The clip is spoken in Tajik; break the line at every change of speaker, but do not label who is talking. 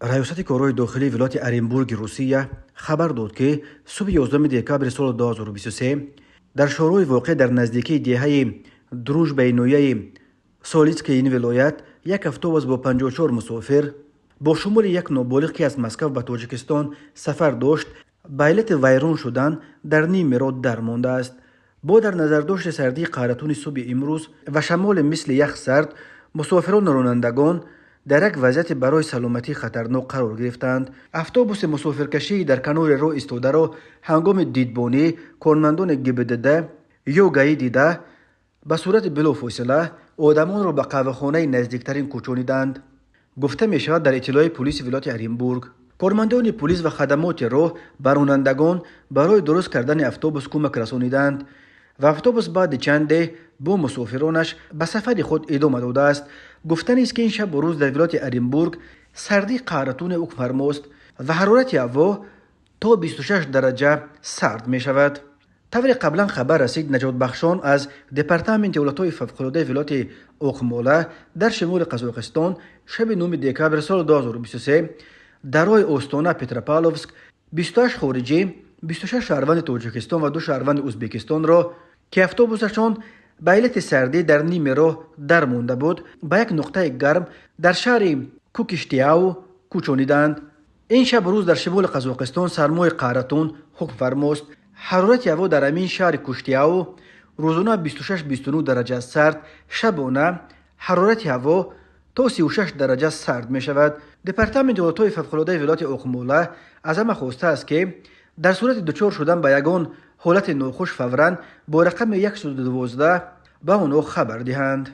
Раёсати корҳои дохилии вилояти Оренбурги Русия хабар дод, ки субҳи 11 декабри соли 2023 дар шоҳроҳи воқеъ дар наздикии деҳаи Дружбаи ноҳияи Солицкии ин вилоят як автобус бо 54 мусофир, бо шумули як ноболиғ, ки аз Москав ба Тоҷикистон сафар дошт, ба иллати вайрон шудан дар ними роҳ дармондааст. Бо дар назардошти сардии қаҳратуни субҳи имрӯз ва шамоли мисли ях сард, мусофирону ронандагон дар як вазъияти барои саломатӣ хатарнок қарор гирифтанд. Автобуси мусофиркашии дар канори роҳ истодаро ҳангоми дидбонӣ кормандони ГИБДД ё ГАИ дида, ба сурати билофосила одамонро ба қаҳвахонаи наздиктарин кӯчониданд, гуфта мешавад дар иттилои пулиси вилояти Оренбург. Кормандони пулис ва хадамоти роҳ ба ронандагон барои дуруст кардани автобус кӯмак расониданд ва автобус баъди чанде бо мусофиронаш ба сафари худ идома додааст. Гуфтанист, ки ин шабу рӯз дар вилояти Оренбург сардии қаҳратуне ҳукмфармост ва ҳарорати ҳаво то 26 дараҷа сард мешавад. Тавре қаблан хабар расид, наҷотбахшон аз Департаменти ҳолатҳои фавқулодаи вилояти Оқмола дар шимоли Қазоқистон шаби 9 декабри соли 2023 дар роҳи Остона Петропавловск 28 хориҷӣ, 26 шаҳрванди Тоҷикистон ва ду шаҳрванди Ӯзбекистонро, ки автобусашон ба иллати сардӣ дар ними роҳ дармонда буд, ба як нуқтаи гарм дар шаҳри Кукиштиау кӯчониданд. Ин шабу рӯз дар шимоли Қазоқистон сармои қаҳратун ҳукмфармост. Ҳарорати ҳаво дар ҳамин шаҳри Куштиау рӯзона 26-29 дараҷа сард, шабона ҳарорати ҳаво то 36 дараҷа сард мешавад. Департаменти ҳолатҳои фавқулодаи вилояти Оқмола аз ҳама хостааст, ки дар сурати дучор шудан ба ягон ҳолати нохуш фавран бо рақами 112 ба онҳо хабар диҳанд.